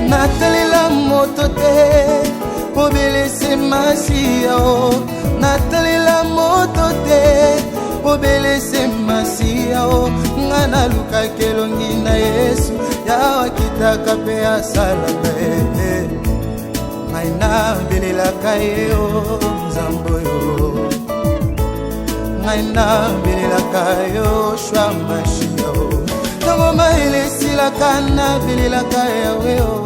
Natalela moto te pobelese masiya o. Natalela moto te pobelese masiya o. Nga nalukaka elongi na Yesu, Yawe akitaka mpe asalaka ye. Ngai nabelelaka ye o Nzambe oyo. Ngai nabelelaka yo shwa mashia o. Ntango mayele esilaka nabelelaka Yawe o.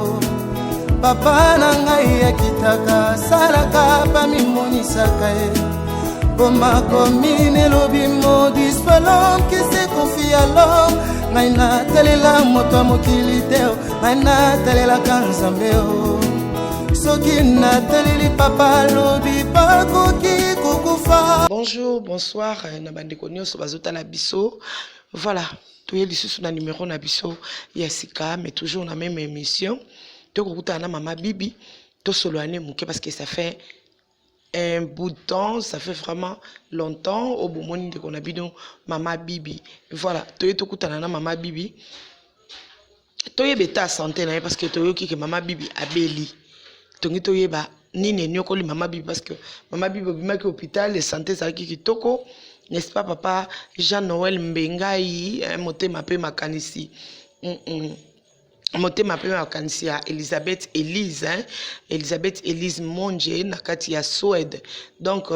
Papa na ngai akitaka asalaka bamimonisaka ye. Makomi elobi maudit soit l'homme qui se confie à l'homme. Ngai natalela moto ya mokili te o, ngai natalelaka Nzambe o. Soki nataleli papa alobi bakoki kokufa. Bonjour, bonsoir na bandeko nyonso bazotala biso. Voilà, toye lisusu na numéro na biso ya sika, mais toujours na même émission. Tokokutana na mama Bibi, tosolola ne moke parce que ça fait un bout de temps, ça fait vraiment longtemps oyo bomoni ndeko na bino mama Bibi. Voilà, toye tokutana na mama Bibi, toyeba état ya santé na ye parce que toyoki ke mama Bibi abeli. Tongi toyeba nini enyokoli mama Bibi parce que mama Bibi obimaki hôpital, santé ezalaki kitoko, n'est-ce pas papa Jean-Noël Mbengai, motema mpe makanisi motema mpe makanisi ya Elizabeth Elise, hein? Elizabeth Elise Monje na kati ya Suède. Donc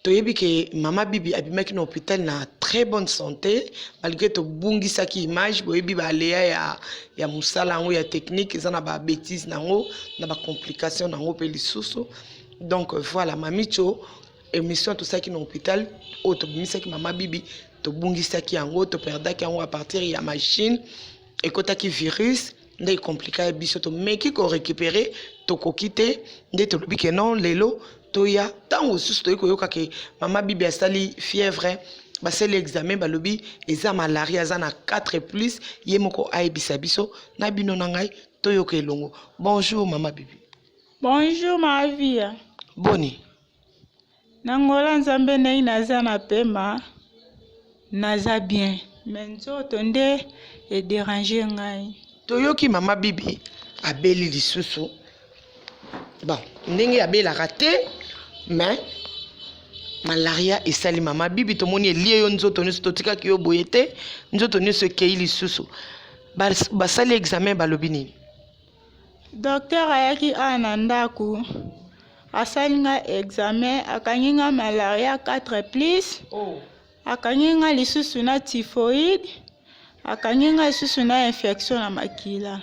toyebi ke mama Bibi abimaki na hôpital na très bonne santé malgré tobungisaki image. Boyebi baleya ya mosala yango ya technique eza na babêtise nango na bacomplication nango mpe lisusu. Donc voilà, mamicho émission tosalaki na hôpital oyo tobimisaki mama Bibi, tobungisaki yango, toperdaki yango à partir ya machine ekotaki virus nde ecompliquer biso. Tomeki korécupérer, tokoki te. Nde tolobi ke non, lelo toya. Ntango mosusu toyei koyoka ke mama Bibi asali fièvre, basali examen, balobi eza malaria, aza na 4 plus. Ye moko ayebisa biso na bino na ngai, toyoka elongo. Bonjour mama Bibi. Bonjour ma vie. Boni? Na ngola Nzambe, ndenge naza na pema, naza bien, mais nzoto nde edéranger ngai. Toyoki mama Bibi abeli lisusu. Bon, ndenge abelaka te, mais malaria esali mama Bibi. Tomoni elie yo nzoto nyonso, totikaki yo boye te, nzoto nyonso ekei lisusu. Basali examen, balobi nini? Docteur ayaki awa na ndako, asali nga examen, akangi nga malaria 4 plus. Oh. Akangi nga lisusu na typhoïde, akangi nga lisusu na infection na makila.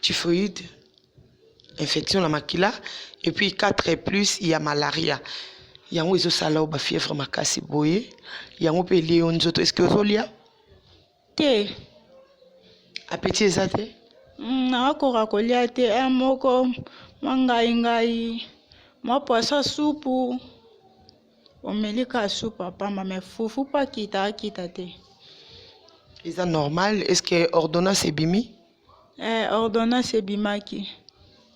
Typhoïde, infection na makila et puis 4 plus ya malaria. Yango ezosala yo bafièvre makasi boye, yango mpe elie yo nzoto. Est ce que ozolia? Te. Appétit eza te? Nakoka kolia te. Un moko mwa ngai ngai mwa poisson, supu, omeli kaka supu apamba, mais fufu mpo akita, akita te. Eza normal. Est ce que ordonnance ebimi? Ordonnance ebimaki.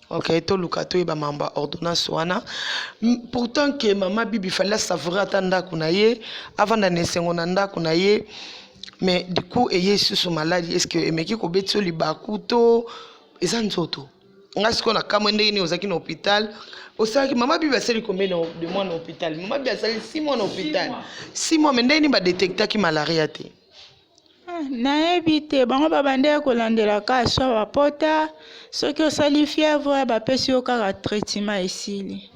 Ok, toluka toyeba mambo ya ordonnance wana. Pourtant ke mama Bibi fallait asavourer ata ndako na ye, avanda na esengo na ndako na ye, mais du coup eye lisusu maladi. Est ce que emeki kobeti yo libaku to eza nzoto? Nga sikoyo na kamwe ndenge nini ozalaki na hôpital, osalaki. Mama Bibi asali combien de mois na hôpital? Mama Bibi asali 6 mois na hôpital, 6 mois, mais ndenge nini badétectaki malaria te? Ah, nayebi te. Bango babandaki kolandela kaka so bapota. Soki osali fièvre, bapesi yo kaka traitement, esili.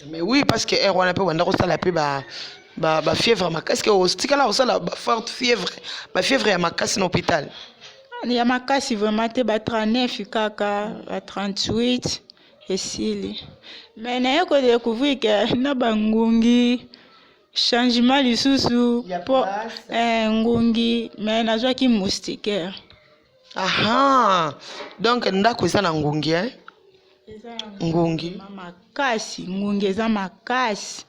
Mais oui, parce que heure wana mpe banda kosala mpe bafièvre makasi, ke otikala kosala baforte fièvre, bafièvre ya makasi na hôpital? Ya makasi vraiment te, ba 39 kaka, ba 38, esili. Mais naye kodécouvrir ke na bangungi, changement lisusu Ya mpo place. Ngungi, mais nazwaki moustiquaire. Aha, donc ndako eza na ngungi, eh? Eza ngungi. Eza makasi, ngungi eza makasi,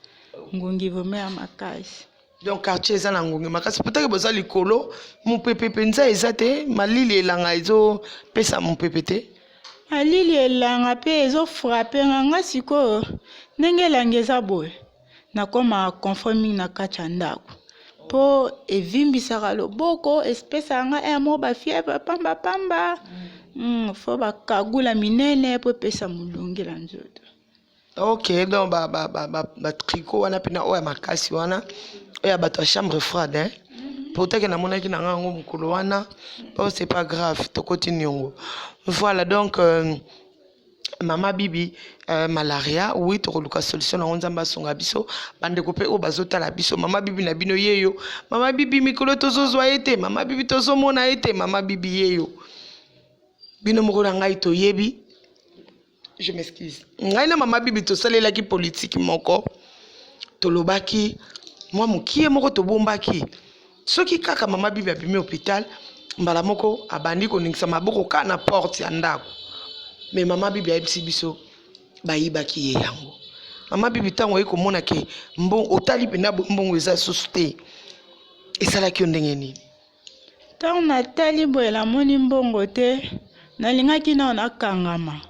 ngungi vraiment ya makasi. Donc quartier eza na ngungi makasi. Potake boza likolo, mopepe mpenza eza te, malili elanga ezopesa mopepe te. Malili elanga mpe ezofrapper nga. Nga sikoyo, ndenge elanga eza boye, nakóma confort mingi na kati ya ndako. mpo evimbisaka loboko, epesaka nga heure moko ba fièvre pamba pamba. Faut ba kagula minene mpo epesa molunge na nzoto. Ok, donc ba ba ba ba, ba tricot wana mpena oyo ya makasi wana oyo ya bato ya chambre froide, hein? Pourtant ke namonaki na nga yango mokolo wana. Bon, c'est pas grave, tokoti niongo. Voilà, donc mama Bibi, malaria, oui, tokoluka solution nango. Nzambe asunga biso. Bandeko mpe oyo bazotala biso, mama Bibi na bino yeyo. Mama Bibi, mikolo tozozwa ye te. Mama Bibi, tozomona ye te. Mama Bibi yeyo. Bino moko na ngai toyebi. Je m'excuse, ngai na mama Bibi tosalelaki politike moko. Tolobaki mwa mokie moko, tobombaki. Soki kaka mama Bibi abimi hôpital, mbala moko abandi koningisa maboko kaka na porte ya ndako. Mais mama Bibi ayebisi biso bayibaki ye yango. Mama Bibi, ntango oye komona ke mbongo, otali mpenza mbongo eza susu te, esalaki yo ndenge nini? Ntango natali boye, namoni mbongo te. Nalingaki nao nakangama,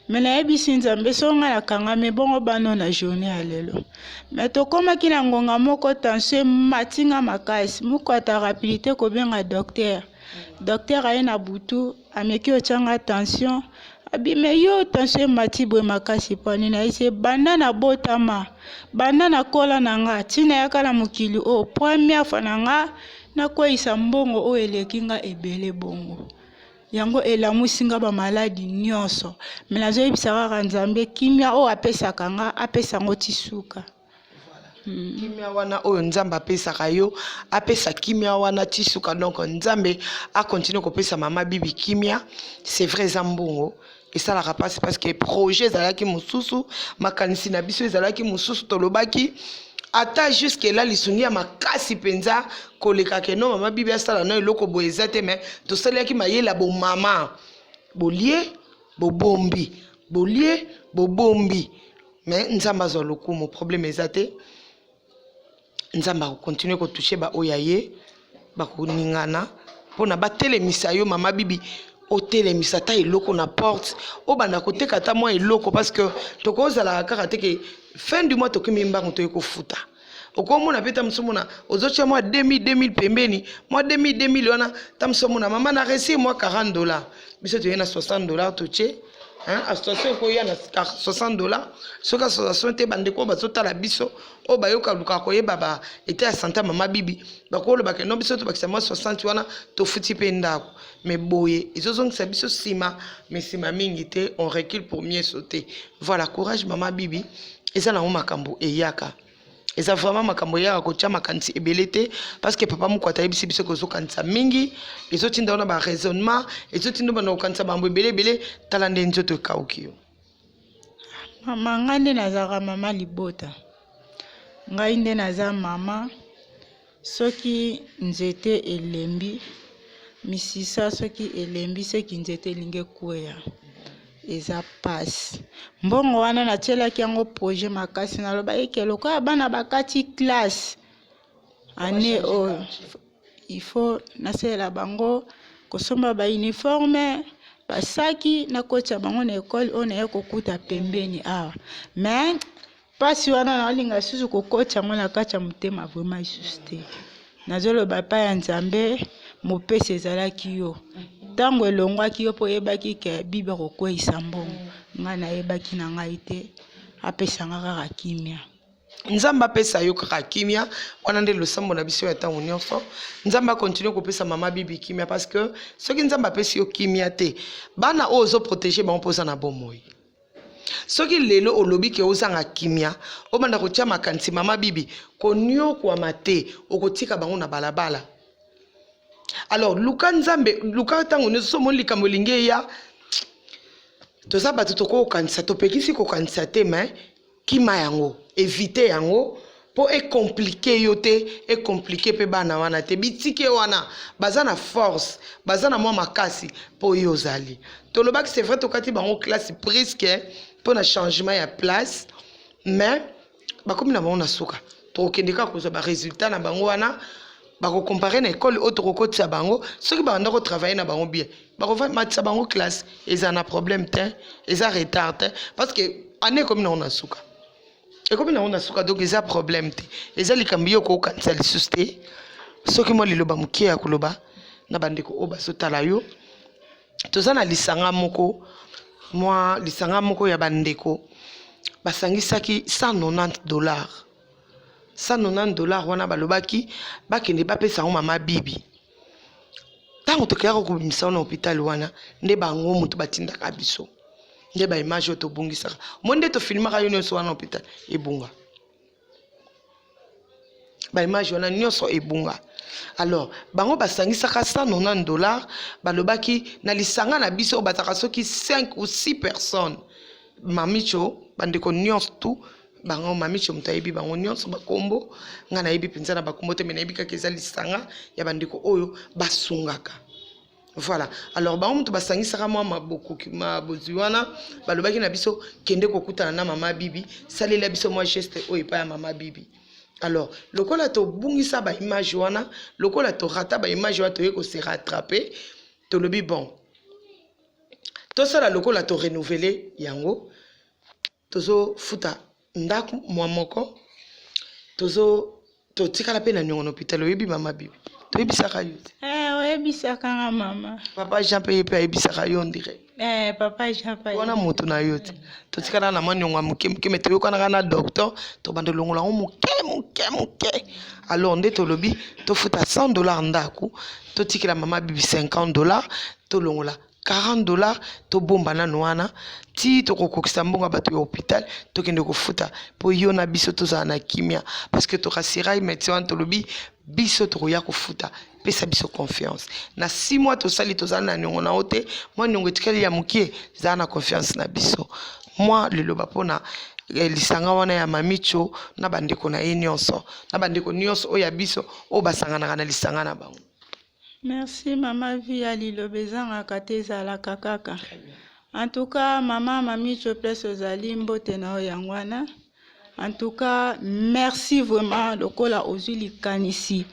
mais nayebisi Nzambe, soki ngai nakangami bongo, bano na journée ya lelo. Mais tokomaki na ngonga moko, tension emati nga makasi. Mokwata rapidité kobenga docteur. Docteur aye na butu, ameki otyanga tension, abi: "Mais yo, tension emati boye makasi mpo nini?" Nayesi banda nabotama, banda nakola na nga, ntina yaka na mokili oyo, première fois na nga nakweyisa mbongo oyo eleki nga ebele bongo. Yango elamusi nga bamaladi nyonso. Mais nazoyebisa kaka Nzambe, kimia oyo apesaka nga, apesa yango ti suka. Kimia wana oyo Nzambe apesaka yo, apesa kimia wana ti suka. Donc Nzambe akontinue kopesa mama Bibi kimia. C'est vrai, eza mbongo, esalaka mpasi, parce que projet ezalaki mosusu, makanisi na biso ezalaki mosusu. Tolobaki ata jusque là lisungi ya makasi mpenza koleka ke no mama Bibi asala no eloko boye eza te. Mais tosalelaki mayele ya bomama: bolie, bobombi, bolie, bobombi. Mais Nzambe azwa lokumu, problème eza te. Nzambe akokontinue kotouche baoyo ya ye, bakoningana mpona batelemisa yo. Mama Bibi, otelemisa ata eloko na porte, obanda koteka ata mwa eloko, parce que tokozalaka kaka te ke fin du mois tokimi mbango, toye kofuta. Okomona mpe ta mosu omona ozotia mwa 2000 2000 pembeni, mwa 2000 2000 wana. Ta mosu omona mama na réussir mwa 40 $, biso toye na 60 $, totie association ekoya na 60 $. Soki association te, bandeko oyo bazotala biso, oyo bayoka, lukaka koyeba ba état ya santé ya mama Bibi, bakolobaka no biso tobakisa mwa 60 wana, tofuti mpe ndako. Mais boye ezozongisa biso nsima, mais nsima mingi te. On recule pour mieux sauter. Voilà, courage mama Bibi. Eza nango makambo eyaka, eza vraiment makambo eyaka. Kotia makanisi ebele te, parce que papa moko atayebisi biso kozokanisa mingi ezotinda wana baraisonnement, ezotinda bana kokanisa bambo ebele ebele. Tala nde nzoto ekauki yo. Mama, ngai nde nazalaka mama libota, ngai nde naza mama. Soki nzete elembi misisa, soki elembi, seki nzete elingi ekweya, eza pasi. Mbongo wana natielaki yango projet makasi. Nalobaki ke lokola bana bakati classe année oyo, il faut nasalela bango kosomba bauniforme, basaki, nakotia bango na ekole oyo naye kokuta pembeni awa. Mais mpasi wana, naolinga lisusu kokotia yango na kati ya motema vraiment lisusu te. Nazoloba epai ya Nzambe, mopesi ezalaki yo. Ntango elongwaki yo mpo oyebaki ke Bibi akokweyisa mbongo, ngai nayebaki na ngai te. Apesanga kaka kimia. Nzambe apesa yo kaka kimia wana nde losambo na biso ya ntango nyonso. Nzambe akontinue kopesa mama Bibi kimia, parce que soki Nzambe apesi yo kimia te, bana oyo ozoprotege bango mpo oza na bomoi. Soki lelo olobi ke ozanga kimia, obanda kotia makanisi, mama Bibi, koniokwama te, okotika bango na balabala. Alors luka Nzambe, luka ntango nyonso. So omoni likambo elingi eya, toza bato tokokanisa, topekisi kokanisa te, mais kima yango, évite yango, mpo ecompliquer yo te, ecompliquer mpe bana wana te. Bitike wana baza na force, baza na mwa makasi mpo yo ozali. Tolobaki, c'est vrai, tokati bango classe presque mpo na changement ya place, mais bakomi na bango na suka. Tokokende kaka kozwa baresultat na bango wana, bakocomparer na ekole oyo tokokotisa bango. Soki babanda kotravaille na bango bien, bakomatisa bango classe. Eza na problème te, eza retard te, parce que année ekomi nango na suka. Ekomi nango na suka, donc eza problème te, eza likambo yo okokanisa lisusu te. Soki mwa liloba moke ya koloba na bandeko oyo bazotala yo, toza na lisanga moko, mwa lisanga moko ya bandeko basangisaki 190 $. 190 $ wana, balobaki bakende bapesa yango mama Bibi. Ntango tokeyaka kobimisa wana hôpital wana, nde bango moto batindaka biso nde baimage oyo tobungisaka mo nde tofilmaka yo nyonso wana hôpital ebunga, baimage wana nyonso ebunga. Alors bango basangisaka 190 $, balobaki na lisanga na biso oyo bazalaka soki 5 ou 6 personnes. Mamicho, bandeko nyonso tu bango, Mamicho moto ayebi bango nyonso bakombo. Ngai nayebi mpenza na bakombo te, me nayebi kaka eza lisanga ya bandeko oyo basungaka. Voilà, alors bango moto basangisaka mwa mabokoki mabozwi wana, balobaki na biso: kende kokutana na mama Bibi, salela biso mwa geste oyo epai ya mama Bibi. Alors lokola tobungisa baimage wana, lokola torata baimage wana, toye kose rattraper. Tolobi bon, tosala lokola torenouveler yango. Tozofuta ndako mwa moko, tozo totikala mpe na niongo na hôpital. Oyebi mama Bibi, toyebisaka yo te? Eh, oyebisaka nga, mama. Papa Jean mpe, ye mpe ayebisaka yo ndire. Eh, papa Jean pa. Wana moto na yo te. Totikala na mwa niongo ya moke moke, me toyokanaka na docteur, tobanda olongola yango moke moke moke. Alors nde tolobi tofuta 100 $ ndako, totikela mama Bibi 50 $, tolongola 40 $, tobomba nanu wana ti tokokokisa mbongo ya bato ya hôpital, tokende kofuta mpo yo na biso tozala na kimia, parce que torassurer médecin wana. Tolobi biso tokoya kofuta, pesa biso confiance. Na 6 mois tosali, tozala na niongo na yo te. Mwa niongo etikali ya mokie, zala na confiance na biso. Mwa liloba mpona lisanga wana ya Mamicho na bandeko na ye nyonso, na bandeko nyonso oyo ya biso oyo basanganaka na lisanga na bango. Merci, mama Via. Liloba ezangaka te, ezalaka kaka. En tout cas, mama Mamicho, place ozali, mbote na yo yango wana. En tout cas, merci vraiment lokola ozwi likanisi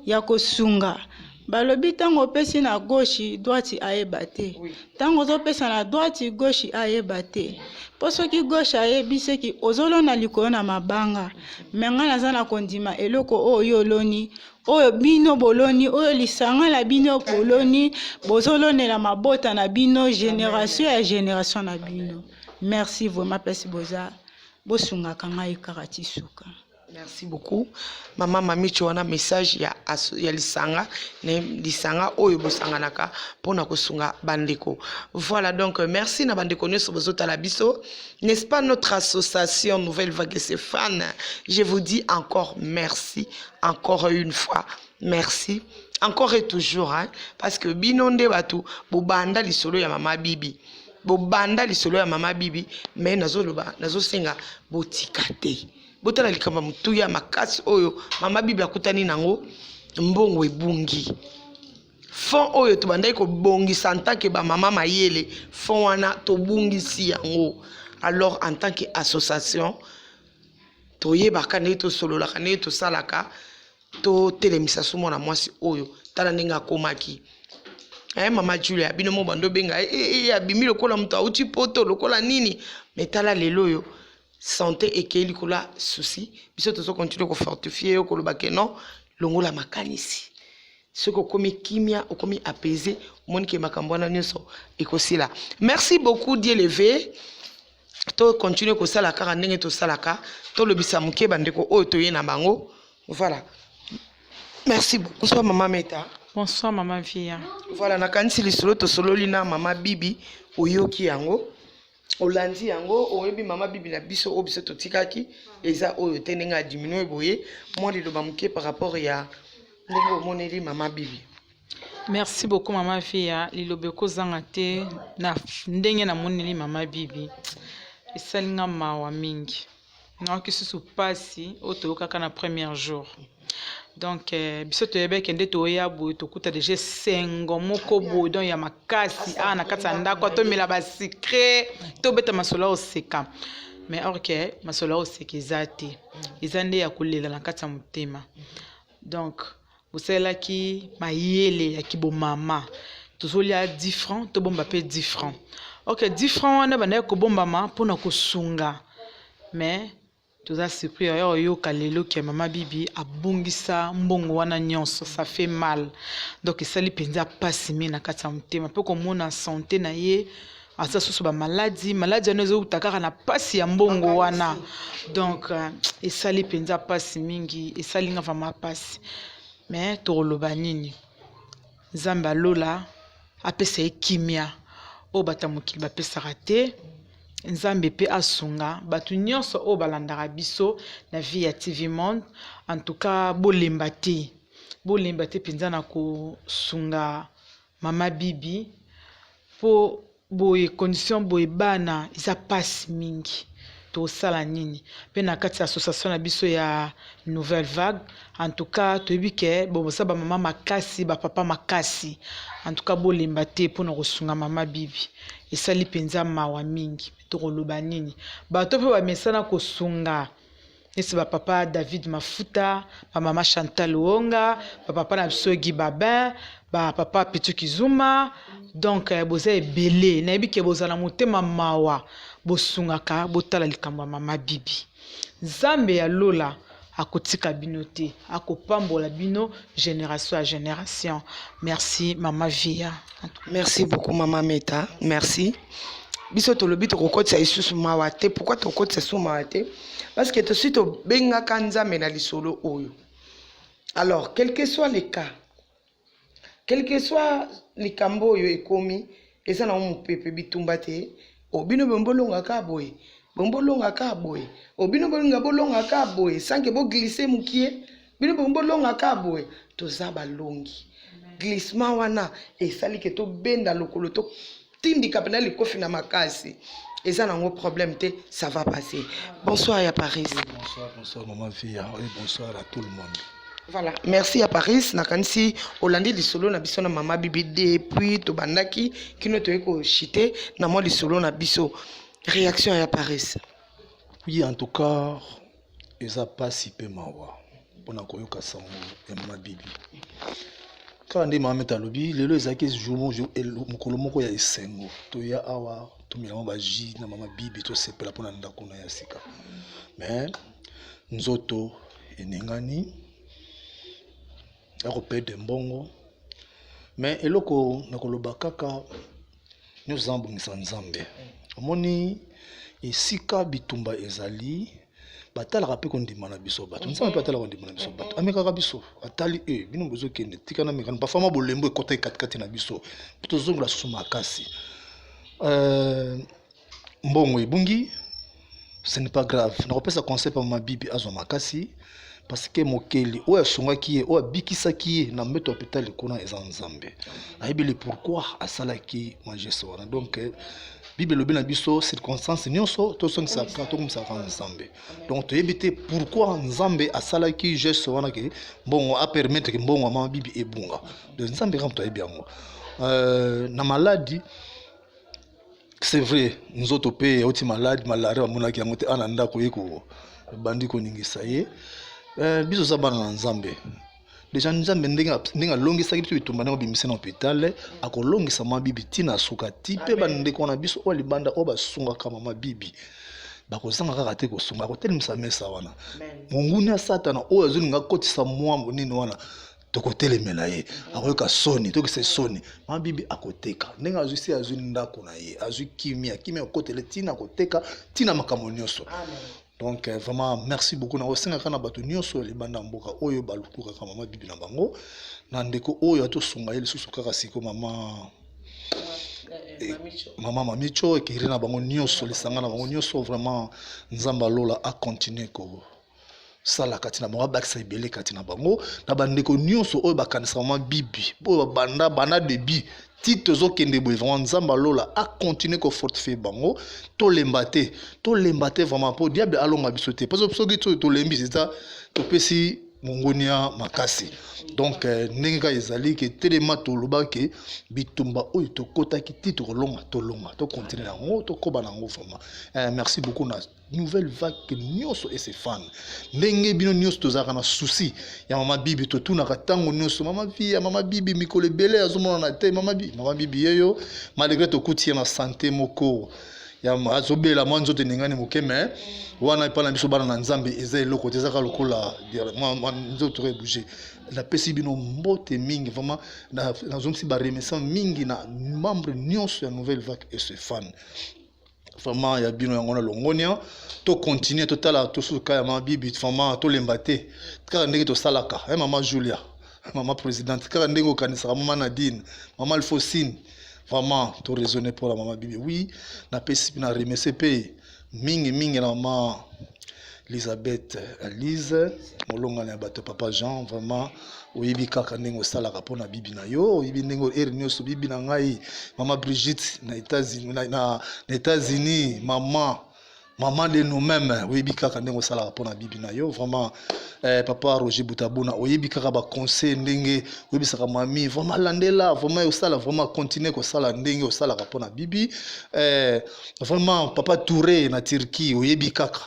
ya kosunga. Balobi ntango opesi na gauche, droite ayeba te. Ntango ozopesa na droite, gauche ayeba te, mpo soki gauche ayebi, seki ozolona likolo na mabanga. Me ngai naza na kondima eloko oyo oloni, oyo bino boloni, oyo lisanga na bino boloni, bozolonela mabota na bino, génération ya génération na bino. Merci vraiment. Place boza, bosungaka ngai kaka ti suka. Merci beaucoup, mama Mamicho. Wana message ya lisanga na lisanga oyo bosanganaka mpona kosunga bandeko. Voilà, donc merci na bandeko nyonso bozotala biso, n'est-ce pas, notre association Nouvelle Vague Stéphane. Je vous dis encore merci, encore une fois merci, encore et toujours, hein, parce que bino nde bato bobanda lisolo ya mama Bibi, bobanda lisolo ya mama Bibi. Mais nazoloba, nazosenga botika te. Botala likambo ya motuya makasi oyo mama Bibi akutani nango: mbongo ebungi, fond oyo tobandaki kobongisa en tant que bamama mayele, fond wana tobungisi yango. Alors en tant que association, toyebaka ndenge tosololaka, ndenge tosalaka, totelemisa so mwana mwasi oyo. Tala ndenge akomaki. Mama Julia, bino mo bando obenga eh, eh, eh, abimi lokola moto auti poto, lokola nini. Me tala lelo oyo, santé ekei likolo ya souci. Biso tozocontinuer kofortifier yo, koloba ke non, longola makanisi. Soki okomi kimia, okomi apaisé, omoni ke makambo wana nyonso ekosila. Merci beaucoup, Dieu levé. Tocontinuer kosala kaka ndenge tosalaka, tolobisa moke bandeko oyo toye na bango. Voilà, merci beaucoup. Bonsoir, mama Meta. Bonsoir, mama Via. Voilà, nakanisi lisolo tosololi na mama Bibi, oyoki yango, olandi yango. Oyebi mama Bibi na biso oyo biso totikaki eza oyo te, ndenge adiminuer boye. Mwa liloba moke par rapport ya ndenge omoneli mama Bibi. Merci beaucoup, mama Via. Liloba ekozanga te. Na ndenge namoneli mama Bibi, esali nga mawa mingi. Nayoki susu mpasi oyo toyokaka na premier jour. Donc biso toyebeke nde toya boye, tokuta deja esengo moko boye, donc ya makasi awa na kati ya ndako, tomela basucré, tobeta masolo ya oseka. Mais or ke masolo ya oseka eza te, eza nde ya kolela na kati ya motema. Donc bosalelaki mayele ya kibomama. Tozolia 10 francs, tobomba mpe 10 francs. Ok, 10 francs wana bandaki kobombama mpona kosunga, mais Toza surpris ya oyoka lelo ke mama Bibi abungisa mbongo wana nyonso, ça fait mal. Donc esali mpenza pasi mingi na kati ya motema mpe komona sante na ye aza susu ba maladi, maladi wana ezowuta kaka na pasi ya mbongo wana. Donc euh, esali mpenza pasi mingi, esali nga vraiment pasi. Mais tokoloba nini? Nzambe ya lola apesa ye kimia oyo bato ya mokili bapesaka te. Nzambe pe asunga bato nyonso oyo balandaka biso na vie ya TV Monde. En tout cas bolemba te, bolemba te mpenza na kosunga mama Bibi mpo boye condition boye bana eza pasi mingi tosala nini mpe na kati ya association na biso ya nouvelle vague en tout cas toyebi ke boza ba mama makasi ba papa makasi en tout cas bolemba te mpona kosunga mama bibi esali mpenza mawa mingi tokoloba nini bato mpe bamesana kosunga neti ba papa David Mafuta, ba mama Chantal Wonga, ba papa na biso Guy Babin, ba papa Pitu Kizuma. Donc eh, boza ebele, nayebi ke bozala motema mawa, bosungaka botala likambo ya mama Bibi. Nzambe ya lola akotika bino te, akopambola bino génération à génération. Merci mama Via. Merci beaucoup mama Meta, merci. Biso tolobi tokokotisa lisusu mawa te. Pourquoi tokokotisa lisusu mawa te? Parce que tosi tobengaka Nzambe na lisolo oyo. Alors, quel que soit le cas, quel que soit likambo oyo ekomi, eza na mopepe bitumba te. O bino bombolongaka boye, bombolongaka boye, o bino bolinga bolongaka boye, sans que bo glisser mukie. Bino bombolongaka boye, toza balongi. Glissement wana esali ke tobenda lokolo totindika mpena likofi na makasi eza nango problème te, ça va passer. Bonsoir ya Paris. Bonsoir, bonsoir maman Via et bonsoir à tout le monde. Voilà, merci ya Paris. Nakanisi olandi lisolo na biso na mama Bibi depuis tobandaki kino toye kochite na mwa lisolo na biso. Réaction ya Paris. Oui, en tout cas, eza pasi pe mawa mpona koyoka sango ya mama Bibi. Kaka nde mama Meta alobi, lelo ezalaki jour mokolo moko ya esengo, toya awa tomela mwa ba jus na mama Bibi, tosepela mpona ndako na ya sika. Mais nzoto eningani ya koperdre mbongo, mais eloko nakoloba kaka nyonso eza mabongisa Nzambe. Omoni esika bitumba ezali, batalaka mpe kondima na biso bato. Nzambe mpe atalaka kondima na biso bato, amekaka biso, atali e bino bozokende, tika na mekano. Parfois mwa bolembo ekota katikati na biso mpo tozongela susu makasi. Mbongo ebungi, ce n'est pas grave. Nakopesa conseil pa mama Bibi azwa makasi, parce que mokeli oyo asungaki ye, oyo abikisaki ye na mbeto ya hôpital kuna eza Nzambe. Ayebi le pourquoi asalaki mwa geste wana. Donc Bible elobi na biso circonstance nyonso tosongisaka, tokumisaka Nzambe. Donc toyebi te pourquoi Nzambe asalaki geste wana ke mbongo a permettre ke mbongo ya mama Bibi ebunga. Donc Nzambe kaka moto ayebi yango. Na maladi, c'est vrai, nzoto pe euti malade, malaria bamonaki yango te, ana ndako ye ko bandi koningisa ye. Biso oza bana na Nzambe. Deja Nzambe ndenge alongisaki biso bitumba, ndenge abimisi na hôpital, akolongisa mama Bibi tina suka ti pe bandeko na biso oyo libanda oyo basungaka mama Bibi bakozanga kaka te kosunga, akotelemisa mesa wana. Monguni ya Satana oyo azolinga akotisa mwa nini wana, tokotelemela ye, akoyoka soni, tokisa soni. Mama Bibi akoteka ndenge azwi se azwi ndako na ye, azwi kimia, kimia akotele tina akoteka tina makambo nyonso. Donc vraiment merci beaucoup. Na kosengaka na bato nyonso ya libanda mboka oyo balukaka mama Bibi na bango, na ndeko oyo atosunga ye lisusu kaka siko mama mama Mamicho ekiri na bango nyonso, lisanga na bango nyonso. Vraiment Nzambe alola a continuer ko sala kati na bango, abakisa ebele kati na bango, na bandeko nyonso oyo bakanisaka mama Bibi, oyo babanda banda début ti tozokende boye. Vraiment Nzambe alola a continuer ko fortifier bango. Tolemba te, tolemba te vraiment, po diable alonga biso te, parce que soki tolembi, c'est topesi mongonia makasi. Donc ndenge kaka ezali ke telema, toloba ke bitumba oyo tokotaki ti tokolonga, tolonga, tokontinue yango, tokoba na yango vraiment. Merci beaucoup na nouvelle vague nyonso et ses fans. Ndenge bino nyonso tozalaka na souci ya mama Bibi, totunaka ntango nyonso mama vi ya mama Bibi, mikolo ebele azomonana te. Mama Bibi, mama Bibi yeyo, malgré tokuti ye na santé moko Ya azobela mwa nzoto eningani moke, mais wana epai na biso bana na Nzambe eza eloko te, ezaka lokola mwa nzoto ebouge. Napesi bino mbote mingi vraiment, nazongisi baremerciement mingi na membre nyonso ya Nouvelle Vague et ses fans. Vraiment ya bino yango na longonia. Tocontinue, totala tosuka ya mama Bibi. Vraiment tolemba te, kaka ndenge tosalaka. Eh, mama Julia, mama présidente, kaka ndenge okanisaka, mama Nadine, mama Alfosine, vraiment toraisonne mpona mama Bibi. Oui, napesi na remercie mpe mingi mingi na mama Elizabeth Elise, molongani ya bato papa Jean. Vraiment oyebi kaka ndenge osalaka mpona Bibi na yo, oyebi ndenge ere nyonso Bibi na ngai. Mama Brigitte na États-Unis, na États-Unis, mama de nous-mêmes, oyebi kaka ndenge osalaka mpona Bibi na yo. Vraiment papa Roger Butabuna, oyebi kaka baconseil ndenge oyebisaka mami. Vraiment landela, vraiment osala, vraiment continue kosala ndenge osalaka mpona Bibi. Vraiment papa Touré na Turquie, oyebi kaka.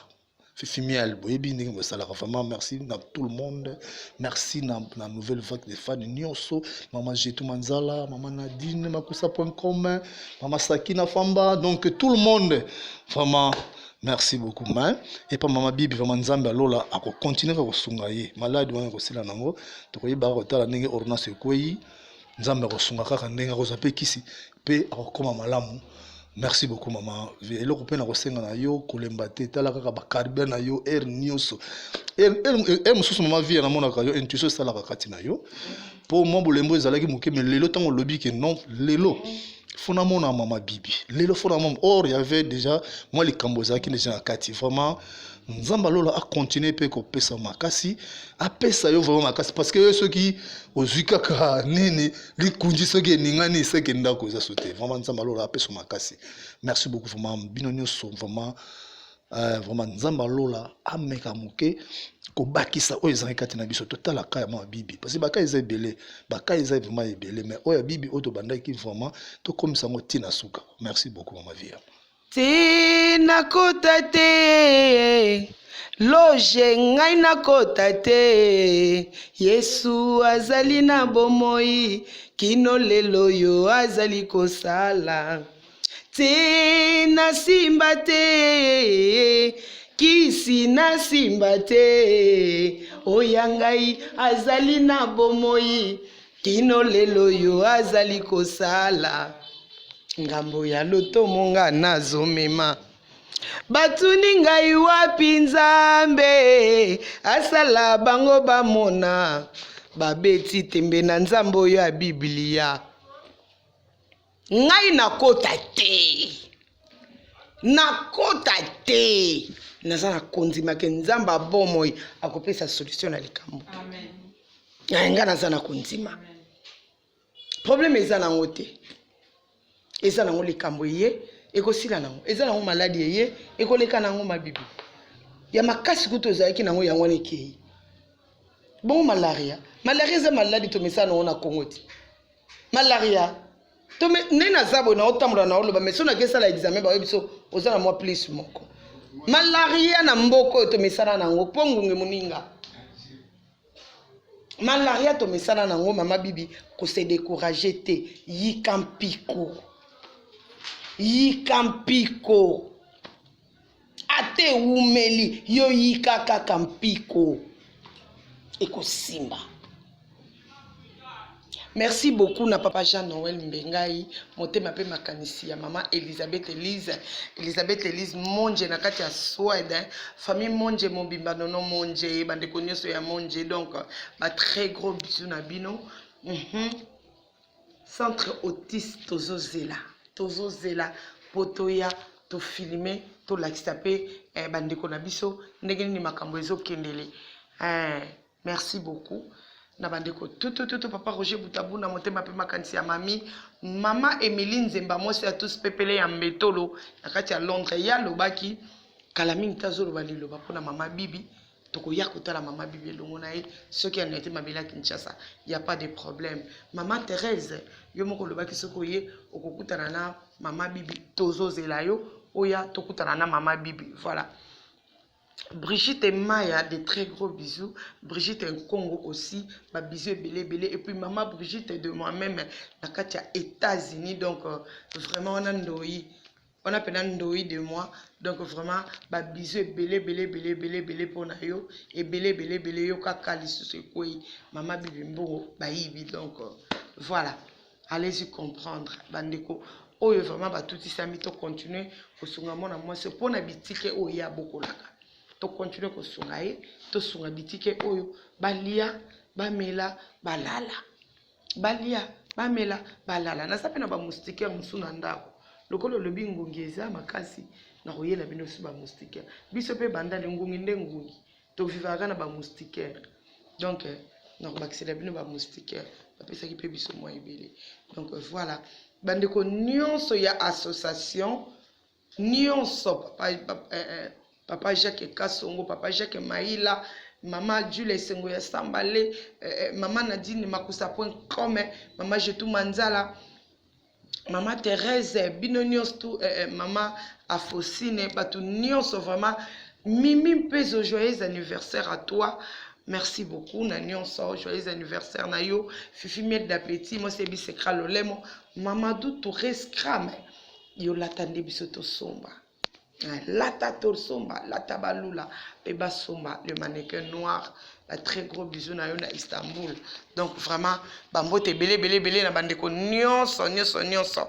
Fifi Miel, boyebi ndenge bosalaka. Vraiment merci na tout le monde, merci na Nouvelle Vague de fans nyonso, mama Jetu Manzala, mama Nadine makusa.com, mama Sakina Famba, donc tout le monde, vraiment merci beaucoup. Mais epa mama Bibi, vraiment Nzambe alola akocontinue kaka kosunga ye. Maladi wana ekosila nango, tokoyebaka kotala ndenge ordonnance ekwei. Nzambe akosunga kaka ndenge akozwa mpe kisi mpe akokóma malamu. Merci beaucoup mama. Eloko mpe na kosenga na yo, kolemba te, tala kaka bacarburant na yo aire nyonso, aire mosusu. Mama Vie, namonaka yo, intuition esalaka kati na yo, mpo mwa bolembo ezalaki moke, mais lelo ntango olobi ke non, lelo faut namona mama Bibi, lelo faut namona, or y avait déjà mwa likambo ezalaki déjà na kati. Vraiment Nzambe alola acontinue mpe kopesa makasi, apesa yo vraiment makasi, parce que yo soki ozwi kaka nini likunji, soki eningani seke ndako eza so te. Vraiment Nzambe alola apesa makasi. Merci beaucoup vraiment bino nyonso. Vraiment Nzambe alola ameka moke kobakisa oyo ezalaki kati na biso. Totala ka ya mwa Bibi, parce que baka eza ebele, baka eza vraiment ebele, mais oyo ya Bibi oyo tobandaki, vraiment tokomisa yango ntina suka. Merci beaucoup mama Via. Ti nakota te loge, ngai nakota te. Yesu azali na bomoi kino lelo oyo, azali kosala. Ti nasimba te kisi, nasimba te oya ngai, azali na bomoi kino lelo oyo, azali kosala. Ngambo ya lotomo nga nazomema, batuni ngai wapi Nzambe asala, bango bamona babeti tembe na Nzambe oyo ya Biblia. Ngai nakota te, nakota te. Naza na kondimake Nzambe abomoi akopesa solution na likambo. Ngai naza na kondima, problème eza nango te, eza nango likambo eye ekosila nango, eza nango maladi eye ekoleka nango. Mabibi ya makasi kutu ozalaki nango, yango wana ekei bongo. Malaria, malaria eza maladi tomesana nango na Kongo te. Malaria nde naza boye, naotambola, naoloba, mais so nakesala examen, bayebi biso oza na mwa plus moko malaria. Na mboka oyo tomesana nango, mpo ngungi moninga malaria tomesana nango. Mama Bibi, kose décourage te, yika mpiko, yika mpiko. Ata ewumeli yo, yika kaka mpiko, ekosimba. Merci beaucoup na papa Jean Noël Mbengai, motema mpe makanisi ya mama Elizabeth Elise, Elizabeth Elise Monje na kati ya Swede, famille Monje mobimba, nono Monje, bandeko nyonso ya Monje, donc ba très gros bisous na bino. Centre autiste, tozozela, tozozela mpo toya tofilme, tolakisa mpe bandeko na biso ndenge nini makambo ezokendele. Merci beaucoup na bandeko tutututu, papa Roger Butabuna, motema mpe makanisi ya mami, mama Emily Nzemba, mwasi ya tous pepele ya Mbetolo na kati ya Londres. Ye alobaki kala mingi te, azoloba liloba mpona mama Bibi. Tokoya kotala mama Bibi elongo na ye soki anete mabele ya Kinshasa, ya pas de problème. Mama Thérèse, yo moko olobaki soki oye okokutana na mama Bibi, tozozela yo oya tokutana na mama Bibi. Voilà, Brigitte Maya, de très gros bisous. Brigitte Nkongo aussi, ba bisous ebele ebele. Et puis maman Brigitte de moi-même, na kati ya États-Unis. Donc vraiment on a ndoi. Wana mpena ndoi de moi. Donc vraiment ba bisous ebele ebele ebele ebele ebele mpo na yo, ebele ebele ebele. Yo kaka lisusu ekwei mama Bibi mbongo bayibi. Donc voilà, allez-y comprendre, bandeko oyo vraiment batutisami. Tocontinue kosunga mwana mwasi mpona bitike oyo ye abokolaka. Tocontinue kosunga ye, tosunga bitike oyo balia, bamela, balala, balia, bamela, balala. Naza mpe na bamoustiquaire mosusu na ndako. Lokola olobi ngungi eza makasi, nakoyela bino so bamoustiquaire. Biso mpe bandali ngungi nde ngungi, tovivaka na bamoustiquaire. Donc nakobakisela bino bamoustiquaire, bapesaki mpe biso mwa ebele. Donc voilà, bandeko nyonso ya association nyonso, papa Jacques Kasongo, papa Jacques Maila, mama Jule Esengo ya Sambale, mama Nadine Makusa.com, mama Jetu Manzala, mama Thérèse, bino nyonso tu, mama Afosine, bato nyonso vraiment. Mimi Mpezo, joyeux anniversaire à toi. Merci beaucoup na nyonso, joyeux anniversaire na yo. Fifi Miel d'appétit, moi c'est Bisekra Lolemo, Mamadou Touré Scram, yo lata nde biso tosomba. Lata tosomba, lata balula mpe basomba le mannequin noir. Ba très gros bisous na yo na Istanbul. Donc vraiment bambote ebele ebele ebele na bandeko nyonso nyonso nyonso.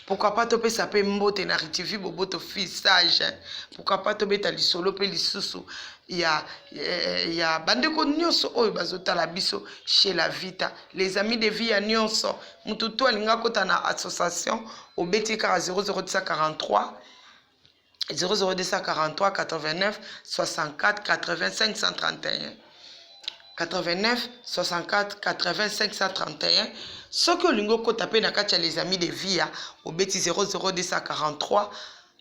Pourquoi pas topesa mpe mbote na Ritivi Boboto, fille sage, hein? Pourquoi pas tobeta lisolo mpe lisusu ya bandeko nyonso oyo bazotala biso chez la Vita, les amis de vie ya nyonso. Motu to alingi akota na association, obeti kaka 00243 00243 89 64 80 531, 89 64 80 531. Soki olingi okota mpe na kati ya les amis de via, obeti 00243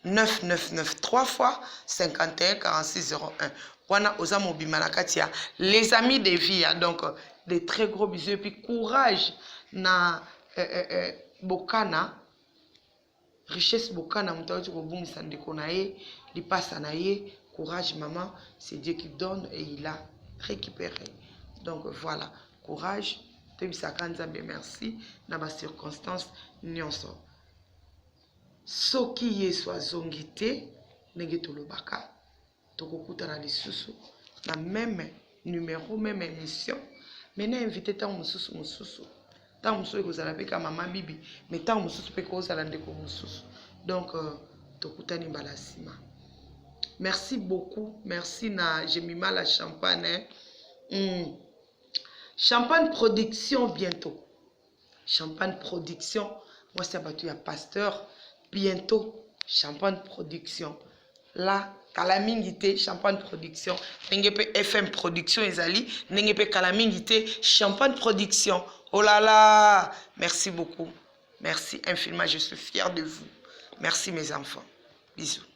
999 3 fois 51 46 01. Wana oza mobima na kati ya les amis de via. Donc de très gros bisous et puis courage na Bokana Richesse. Bokana, moto awuti kobungisa ndeko na ye, lipasa na ye. Courage maman, c'est Dieu qui donne et il a récupéré. Donc voilà, courage. Toyebisaka Nzambe merci na bacirconstance nyonso. Soki Yesu azongi te, ndenge tolobaka, tokokutana lisusu na même numéro, même émission, mais na invité ntango mosusu mosusu. Ntango mosusu ekozala mpe ka mama Bibi, mais ntango mosusu mpe kozala ndeko mosusu. Donc tokutani mbala nsima. Merci beaucoup, merci na Jemima la Champagne, hein? Champagne Production, bientôt Champagne Production, mwasi ya bato ya pasteur, bientôt Champagne Production la kala mingi te. Champagne Production, ndenge mpe FM Production ezali, ndenge mpe kala mingi te Champagne Production. Oh là là, merci beaucoup, merci infiniment, je suis fier de vous. Merci mes enfants, bisous.